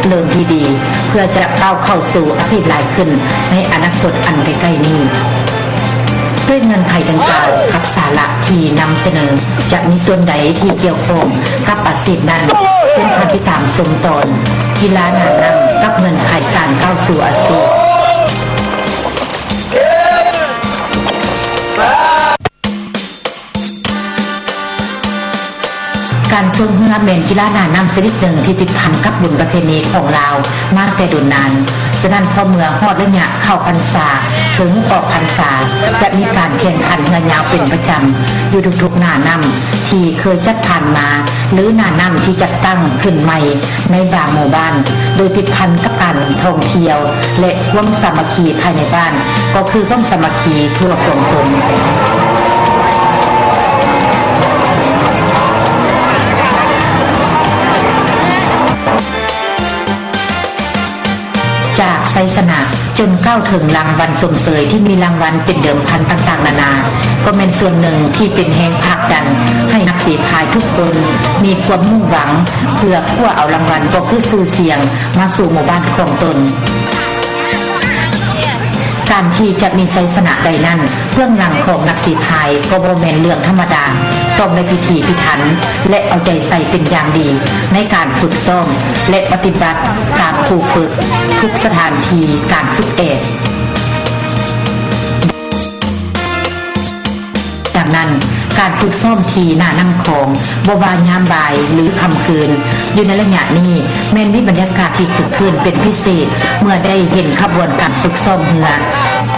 ເລີ່ມທີ່ດີ ເພື່ອຈະກ້າວເຂົ້າສູ່ອາຊີບຫຼາຍຂຶ້ນໃນອະນາຄົດອັນໃກ້ໆນີ້. ດ້ວຍເງື່ອນໄຂດັ່ງກ່າວກັບສາລະທີ່ນຳສະເໜີ ຈະມີສ່ວນໃດທີ່ກ່ຽວຂ້ອງກັບອາຊີບນັ້ນ, ເຊີນທ່ານຕິດຕາມຊົມຕອນ ກິລາໜ້ານ້ຳກັບເງື່ອນໄຂການກ້າວສູ່ອາຊີບ. ການຊ່ວງເຮືອແມ່ນກິລາໜ້ານ້ຳຊະນິດໜຶ່ງທີ່ຕິດພັນກັບບຸນປະເພນີຂອງລາວມາແຕ່ດົນນານ. ສະນັ້ນ ພໍເມື່ອຮອດໄລຍະເຂົ້າພັນສາເຖິງອອກພັນສາ ຈະມີການແຂ່ງຂັນເຮືອຍາວເປັນປະຈຳຢູ່ທຸກໆໜ້ານ້ຳ ທີ່ເຄີຍຈັດຜ່ານມາ ຫຼື ໜ້ານ້ຳທີ່ຈັດຕັ້ງຂຶ້ນໃໝ່ໃນບາງໝູ່ບ້ານ, ໂດຍຕິດພັນກັບການທ່ອງທ່ຽວ ແລະ ຄວາມສາມັກຄີພາຍໃນບ້ານ ກໍຄືຄວາມສາມັກຄີທົ່ວປວງຊົນ. ຈາກໄຊຊະນະຈົນກ້າວເຖິງລາງວັນຊົມເຊີຍທີ່ມີລາງວັນເປັນເດີມພັນຕ່າງໆນານາ ກໍແມ່ນສ່ວນໜຶ່ງທີ່ເປັນແຮງຜັກດັນໃຫ້ນັກສີພາຍທຸກຄົນມີຄວາມມຸ່ງຫວັງ ເພື່ອຄວ້າເອົາລາງວັນ ກໍຄືຊື່ສຽງມາສູ່ໝູ່ບ້ານຂອງຕົນ. ການທີ່ຈະມີໄຊຊະນະໄດ້ນັ້ນ ເບື້ອງຫຼັງຂອງນັກສີພາຍກໍບໍ່ແມ່ນເລື່ອງທຳມະດາ, ຕ້ອງໄດ້ພິຖີພິຖັນ ແລະ ເອົາໃຈໃສ່ເປັນຢ່າງດີໃນການຝຶກຊ້ອມ ແລະ ປະຕິບັດຕາມຄູຝຶກທຸກສະຖານທີ່ການຝຶກແອບ. ດັ່ງນັ້ນ, ການຝຶກຊ້ອມທີ່ໜ້ານ້ຳຂອງ ບໍ່ວ່າຍາມບ່າຍ ຫຼື ຄ່ຳຄືນ, ຢູ່ໃນໄລຍະນີ້ ແມ່ນມີບັນຍາກາດທີ່ຄຶກຄື້ນເປັນພິເສດ ເມື່ອໄດ້ເຫັນຂະບວນການຝຶກຊ້ອມເຮືອ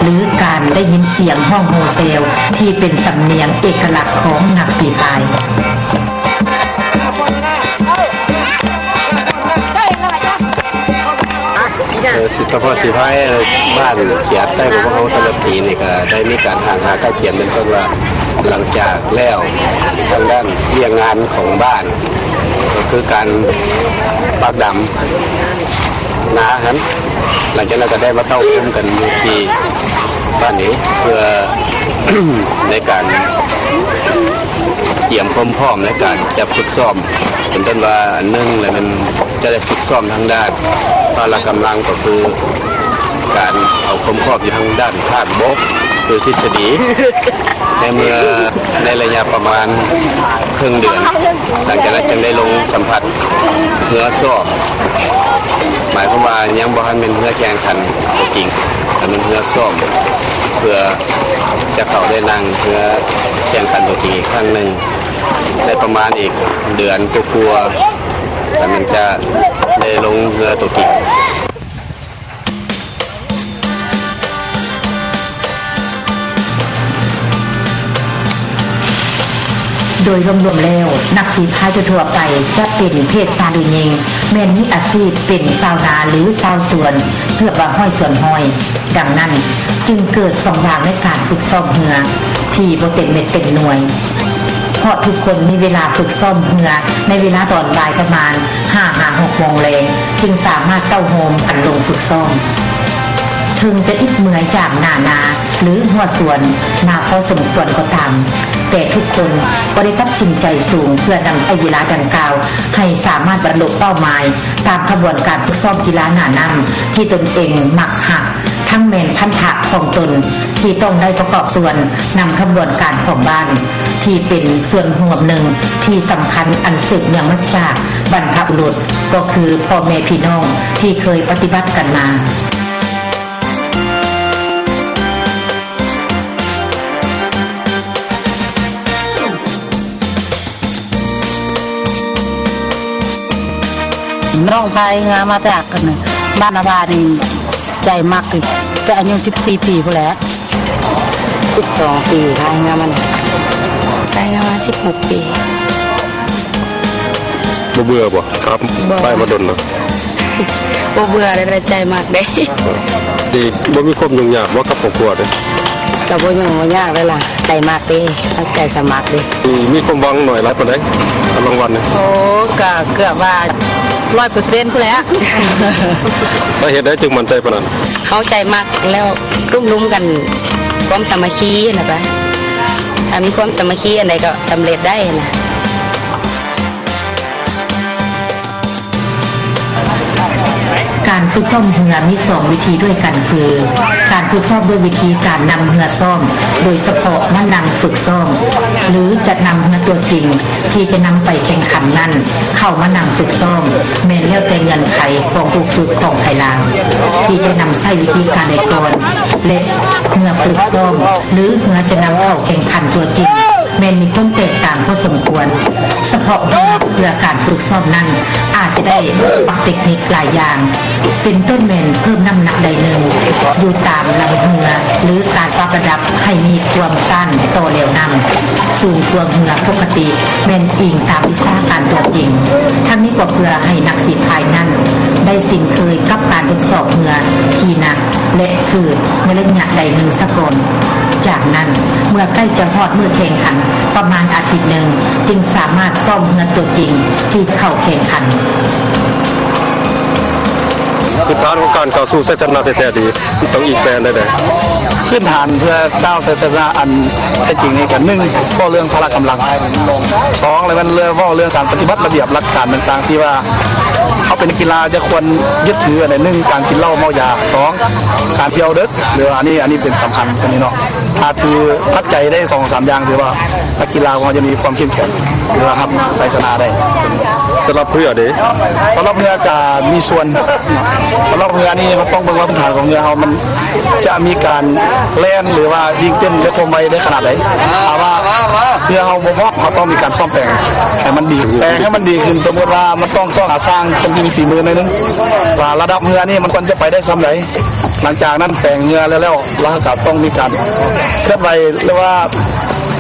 ຫຼື ການໄດ້ຍິນສຽງຮ້ອງໂຮແຊວ ທີ່ເປັນສຳນຽງເອກະລັກຂອງນັກສີພາຍ. ເອີ ສະເພາະສີພາຍ ເອີ ບ້ານເຊຍໃຕ້ຂອງພວກເຮົາແຕ່ລະປີນີ້ກໍໄດ້ມີການຮ່າງຫາກະກຽມ ເປັນຕົ້ນວ່າ ຫຼັງຈາກແລ້ວທາງດ້ານວຽກງານຂອງບ້ານ ກໍຄືການປາກດຳນາຫັ້ນ ຫຼັງຈາກນັ້ນກໍໄດ້ມາເຕົ້າໂຮມກັນຢູ່ທີ່ບ້ານນີ້ ເພື່ອໃນການກຽມຄວາມພ້ອມໃນການຈະຝຶກຊ້ອມ ເປັນຕົ້ນວ່າ ອັນໜຶ່ງແລ້ວແມ່ນ ຈະໄດ້ຝຶກຊ້ອມທາງດ້ານພະລະກຳລັງ ກໍຄືການເອົາຄວາມຮອບຢູ່ທາງດ້ານທາດບົກ ຄືທິດສະດີ ໃນເມື່ອ ໃນໄລຍະປະມານເຄິ່ງເດືອນ ຫຼັງຈາກນັ້ນຈຶ່ງໄດ້ລົງສຳຜັດເຮືອຊ້ອມ ໝາຍຄວາມວ່າຍັງບໍ່ທັນແມ່ນເຮືອແຂ່ງຂັນຕົວຈິງ ແຕ່ແມ່ນເຮືອຊ້ອມ ເພື່ອຈະເຂົ້າໄດ້ນັ່ງເຮືອແຂ່ງຂັນຕົວຈິງອີກຄັ້ງໜຶ່ງ ໄດ້ປະມານອີກເດືອນກວ່າໆ ແລ້ວມັນຈະໄດ້ລົງເຮືອໂຕຈິງ. ໂດຍລວມໆແລ້ວ, ນັກສີພາຍທົ່ວໆໄປ ຈະເປັນເພດຊາຍ ຫຼື ຍິງ, ແມ່ນມີອາຊີບເປັນຊາວນາ ຫຼື ຊາວສວນ ເກືອບວ່າຮ້ອຍສ່ວນຮ້ອຍ. ດັ່ງນັ້ນຈຶ່ງເກີດຊ່ອງວ່າງໃນການຝຶກຊ້ອມເຮືອທີ່ບໍ່ເຕັມເມັດເຕັມໜ່ວຍ ເພາະທຸກຄົນມີເວລາຝຶກຊ້ອມເຮືອໃນເວລາຕອນບ່າຍປະມານຫ້າຫາຫົກໂມງແລງ ຈຶ່ງສາມາດເຕົ້າໂຮມກັນລົງຝຶກຊ້ອມ. ເຖິງຈະອິດເມື່ອຍຈາກໜ້ານາ ຫຼື ຫົວສວນມາພໍສົມຄວນກໍຕາມ, ແຕ່ທຸກຄົນກໍໄດ້ຕັດສິນໃຈສູງເພື່ອນຳໃຊ້ເວລາດັ່ງກ່າວໃຫ້ສາມາດບັນລຸເປົ້າໝາຍ ຕາມຂະບວນການຝຶກຊ້ອມກິລາໜ້ານ້ຳທີ່ຕົນເອງມັກຮັກ, ທັງແມ່ນພັນທະຂອງຕົນທີ່ຕ້ອງໄດ້ປະກອບສ່ວນນຳຂະບວນການຂອງບ້ານ ທີ່ເປັນສ່ວນຮ່ວມໜຶ່ງທີ່ສຳຄັນອັນສືບເນື່ອງມາຈາກບັນພະບຸລຸດ ກໍຄືພໍ່ແມ່ພີ່ນ້ອງທີ່ເຄີຍປະຕິບັດກັນມາ. ນ້ອງພາຍເຮືອມາຈາກອັນນັ້ນ ບ້ານນາວານີ້ ໃຈມັກ ແຕ່ອາຍຸສິບສີ່ປີພຸ້ນແຫຼະ. ສິບສອງປີ ພາຍເຮືອມານີ້ ພາຍເຮືອມາສິບຫົກປີ. ບໍ່ເບື່ອບໍ່? ຄັບ ບໍ່ ໄປມາດົນແລ້ວ. ບໍ່ເບື່ອເດ້ ແຕ່ໃຈມັກເດ້. ດີ ບໍ່ມີຄວາມຫຍຸ້ງຍາກບໍ່ກັບຄອບຄົວເດ້? ກໍບໍ່ຫຍຸ້ງບໍ່ຍາກເດ້ລະ ໃຈມັກເດ້ ເອົາໃຈສະໝັກເດ້. ມີ ມີຄວາມຫວັງໜ້ອຍຫຼາຍປານໃດກັບລາງວັນນີ້? ໂອ້ ກໍເກືອບວ່າຮ້ອຍເປີເຊັນພຸ້ນແຫຼະ. ສາເຫດໃດຈຶ່ງໝັ້ນໃຈປານນັ້ນ? ເຮົາໃຈມັກແລ້ວ ຕຸ້ມລຸມກັນ ຄວາມສາມັກຄີຫັ້ນນະປະ ຖ້າມີຄວາມສາມັກຄີອັນໃດກໍສຳເລັດໄດ້ຫັ້ນນະ. ການຝຶກຊ້ອມເຮືອມີສອງວິທີດ້ວຍກັນ ຄື ການຝຶກຊ້ອມດ້ວຍວິທີການນຳເຮືອຊ້ອມ ໂດຍສະເພາະມານັ່ງຝຶກຊ້ອມ ຫຼື ຈະນຳເຮືອຕົວຈິງທີ່ຈະນຳໄປແຂ່ງຂັນນັ້ນ ເຂົ້າມານັ່ງຝຶກຊ້ອມ ແມ່ນແລ້ວແຕ່ເງື່ອນໄຂຂອງຜູ້ຝຶກຂອງໃຜລາວ ທີ່ຈະນຳໃຊ້ວິທີການໃດກ່ອນ ແລະ ເຮືອຝຶກຊ້ອມ ຫຼື ເຮືອຈະນຳເຂົ້າແຂ່ງຂັນຕົວຈິງ ແມ່ນມີຄວາມແຕກຕ່າງພໍສົມຄວນ. ສະເພາະເຮືອເພື່ອການຝຶກຊ້ອມນັ້ນ ອາດຈະໄດ້ປັບເຕັກນິກຫຼາຍຢ່າງ ເປັນຕົ້ນແມ່ນເພີ່ມນ້ຳໜັກໄດໜຶ່ງຢູ່ຕາມລຳເຮືອ ຫຼື ການປັບລະດັບໃຫ້ມີຄວາມຕ້ານຕໍ່ແຫຼວນ້ຳ ສູງກວ່າເຮືອປົກກະຕິ ແມ່ນອີງຕາມວິຊາການຕົວຈິງ. ທັງນີ້ກໍເພື່ອໃຫ້ນັກສີພາຍນັ້ນໄດ້ຊິນເຄີຍກັບການທົດສອບເຮືອທີ່ໜັກ ແລະ ຝືດໃນໄລຍະໃດໜຶ່ງສາກ່ອນ. ຈາກນັ້ນ ເມື່ອໃກ້ຈະຮອດມື້ແຂ່ງຂັນປະມານອາທິດໜຶ່ງ ຈຶ່ງສາມາດຊ້ອມເຮືອຕົວຈິງທີ່ເຂົ້າແຂ່ງຂັນ. ພື້ນຖານຂອງການກ້າວສູ່ໄຊຊະນະແທ້ໆນີ້ ມັນຕ້ອງອີງໃສ່ອັນໃດແດ່? ພື້ນຖານເພື່ອກ້າວໃສ່ໄຊຊະນະອັນແທ້ຈິງນີ້ ກະໜຶ່ງ ເວົ້າເລື່ອງພະລະກຳລັງ, ສອງ ແລ້ວແມ່ນເວົ້າເລື່ອງການປະຕິບັດລະບຽບຫຼັກການຕ່າງໆ ທີ່ວ່າເຮົາເປັນນັກກິລາຈະຄວນຍຶດຖືອັນໃດ, ໜຶ່ງ ການກິນເຫຼົ້າເມົາຢາ, ສອງ ການທ່ຽວເດິກ ຫຼືວ່າອັນນີ້ ອັນນີ້ເປັນສຳຄັນຕົວນີ້ເນາະ. ຖ້າຖືປັດໄຈໄດ້ສອງສາມຢ່າງ ຖືວ່ານັກກິລາຂອງເຮົາຈະມີຄວາມເຂັ້ມແຂງ ຫຼືວ່າຮັບໄຊຊະນະໄດ້. ສຳລັບເຮືອເດ? ສຳລັບເຮືອກະມີສ່ວນ, ສຳລັບເຮືອນີ້ເຮົາຕ້ອງເບິ່ງວ່າພື້ນຖານຂອງເຮືອເຮົາມັນຈະມີການແລ່ນ ຫຼືວ່າວິ່ງເຕັ້ນດ້ວຍຄວາມໄວໄດ້ຂະໜາດໃດ. ຖ້າວ່າເຮືອເຮົາບໍ່ພ້ອມ ເຮົາຕ້ອງມີການສ້ອມແປງໃຫ້ມັນດີ, ແປງໃຫ້ມັນດີຂຶ້ນ. ສົມມຸດວ່າມັນຕ້ອງຊອກຫາຊ່າງຄົນທີ່ມີຝີມືໜ້ອຍໜຶ່ງ ວ່າລະດັບເຮືອນີ້ມັນຄວນຈະໄປໄດ້ຊ່ຳໃດ. ຫຼັງຈາກນັ້ນແປງເຮືອແລ້ວໆ ລະກະຕ້ອງມີການເຄື່ອນໄຫວ ຫຼືວ່າ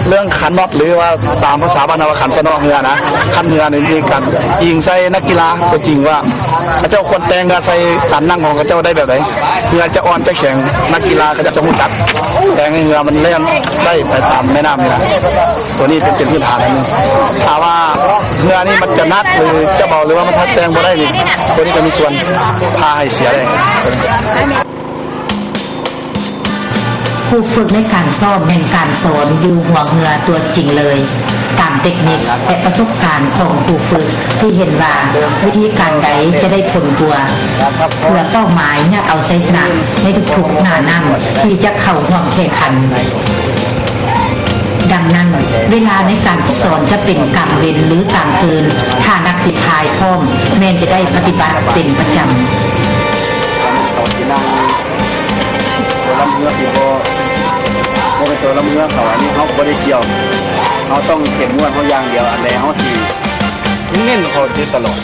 ເລື່ອງຂັນນັອດ ຫຼືວ່າຕາມພາສາບ້ານເຮົາວ່າຂັນສະເນາະເຮືອນະ. ຄັນເຮືອນີ້ມີການອີງໃສ່ນັກກິລາຕົວຈິງວ່າ ເຂົາເຈົ້າຄວນແຕ່ງເຮືອໃສ່ການນັ່ງຂອງເຂົາເຈົ້າໄດ້ແບບໃດ, ເຮືອຈະອ່ອນຈະແຂງ, ນັກກິລາເຂົາເຈົ້າຈະຮູ້ຈັກແຕ່ງໃຫ້ເຮືອມັນແລ່ນໄດ້ໄປຕາມແມ່ນ້ຳນີ້ນະ. ຕົວນີ້ເປັນ ເປັນພື້ນຖານອັນໜຶ່ງ. ຖ້າວ່າເຮືອນີ້ມັນຈະໜັກ ຫຼື ຈະເບົາ ຫຼືວ່າມັນທັດແຕ່ງບໍ່ໄດ້ນີ້ ຕົວນີ້ກະມີສ່ວນພາໃຫ້ເສຍໄດ້. ຜູ້ຝຶກໃນການຊ້ອມແມ່ນການສອນຢູ່ຫົວເຮືອຕົວຈິງເລີຍ ຕາມເຕັກນິກ ແລະ ປະສົບການຂອງຜູ້ຝຶກ ທີ່ເຫັນວ່າວິທີການໃດຈະໄດ້ຜົນກວ່າ ເພື່ອເປົ້າໝາຍຍາດເອົາໄຊຊະນະໃນທຸກໆໜ້ານ້ຳທີ່ຈະເຂົ້າຮ່ວມແຂ່ງຂັນ. ດັ່ງນັ້ນ ເວລາໃນການຝຶກສອນຈະເປັນກາງເວັນ ຫຼື ກາງຄືນ, ຖ້ານັກສີພາຍພ້ອມ ແມ່ນຈະໄດ້ປະຕິບັດເປັນປະຈຳ. ຕົວລຳເຮືອທີ່ບໍ່ ບໍ່ເປັນຕົວລຳເຮືອເຂົາ, ອັນນີ້ເຮົາບໍ່ໄດ້ກ່ຽວ. ເຮົາຕ້ອງເຂັ້ມງວດເຮົາຢ່າງດຽວ, ອັນໃດເຮົາຊິເນັ້ນເຂົາຢູ່ຕະຫຼອດ.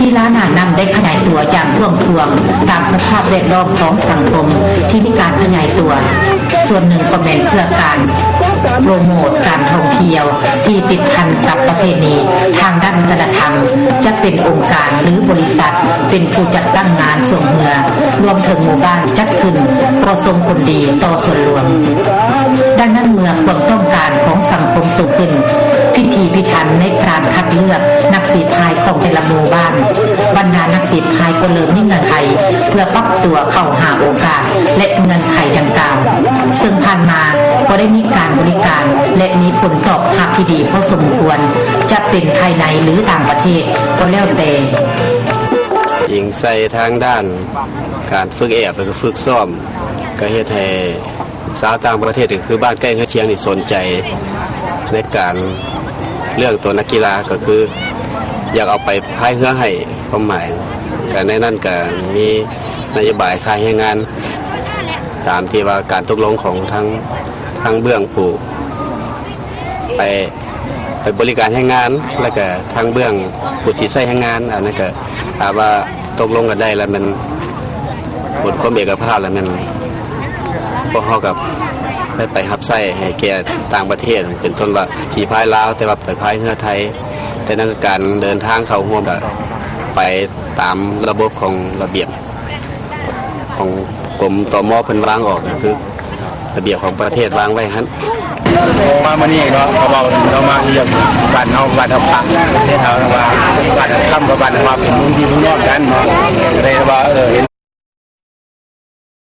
ກິລາໜ້ານ້ຳໄດ້ຂະຫຍາຍຕົວຢ່າງທ້ວມທວມຕາມສະພາບແວດລ້ອມຂອງສັງຄົມທີ່ມີການຂະຫຍາຍຕົວ. ສ່ວນໜຶ່ງກໍແມ່ນເພື່ອການໂປຣໂມດການທ່ອງທ່ຽວທີ່ຕິດພັນກັບປະເພນີທາງດ້ານວັດທະນະທຳ, ຈະເປັນອົງການ ຫຼື ບໍລິສັດ ເປັນຜູ້ຈັດຕັ້ງງານຊ່ວງເຮືອ, ລວມເຖິງໝູ່ບ້ານຈັດຂຶ້ນກໍສົ່ງຜົນດີຕໍ່ສ່ວນລວມ. ດັ່ງນັ້ນ ເມື່ອຄວາມຕ້ອງການຂອງສັງຄົມສູງຂຶ້ນ, ພິຖີພິຖັນໃນການຄັດເລືອກນັກສີພາຍຂອງແຕ່ລະໝູ່ບ້ານ, ບັນດານັກສີພາຍກໍເລີ່ມມີເງື່ອນໄຂເພື່ອປັບຕົວເຂົ້າຫາໂອກາດ ແລະ ເງື່ອນໄຂດັ່ງກ່າວ, ເຊິ່ງຜ່ານມາກໍໄດ້ມີການບໍລິການ ແລະ ມີຜົນຕອບຮັບທີ່ດີພໍສົມຄວນ, ຈະເປັນພາຍໃນ ຫຼື ຕ່າງປະເທດກໍແລ້ວແຕ່. ອີງໃສ່ທາງດ້ານການຝຶກແອບ ແລະ ກະຝຶກຊ້ອມ ກະເຮັດໃຫ້ຊາວຕ່າງປະເທດ ກະຄືບ້ານໃກ້ເຮືອຄຽງນີ້ສົນໃຈໃນການເລື່ອງໂຕນັກກິລາ, ກະຄືຢາກເອົາໄປພາຍເຮືອໃຫ້. ຄວາມໝາຍ ກະໃນນັ້ນກະມີນະໂຍບາຍຂາຍແຮງງານ ຕາມທີ່ວ່າການຕົກລົງຂອງທາງ ທາງເບື້ອງຜູ້ໄປ ໄປບໍລິການແຮງງານ ແລ້ວກະທາງເບື້ອງຜູ້ທີ່ໃຊ້ແຮງງານ, ອັນນັ້ນກະຖ້າວ່າຕົກລົງກັນໄດ້ແລ້ວ ແມ່ນໝົດຄວາມເອກະພາບແລ້ວ ແມ່ນພວກເຮົາກະໄດ້ໄປຮັບໃຊ້ໃຫ້ແກ່ຕ່າງປະເທດ, ເປັນຕົ້ນວ່າສີພາຍລາວ ແຕ່ວ່າໄປພາຍເຮືອໄທ, ແຕ່ນັ້ນການເດີນທາງເຂົ້າຮ່ວມກະໄປຕາມລະບົບຂອງລະບຽບ ຂອງກົມ ຕມ ເພິ່ນວາງອອກ ກະຄືລະບຽບຂອງປະເທດວາງໄວ້ຫັ້ນ. ມາມື້ນີ້ເນາະ ກະເວົ້າເນາະ ມາຮຽກບ້ານເຮົາ ບ້ານເຮົາພັກ ເຮັດເຮົາວ່າບ້ານຄຳກັບບ້ານເຮົາເປັນພີ່ນ້ອງກັນເນາະ, ກະໄດ້ວ່າ ເອີ ເຫັນ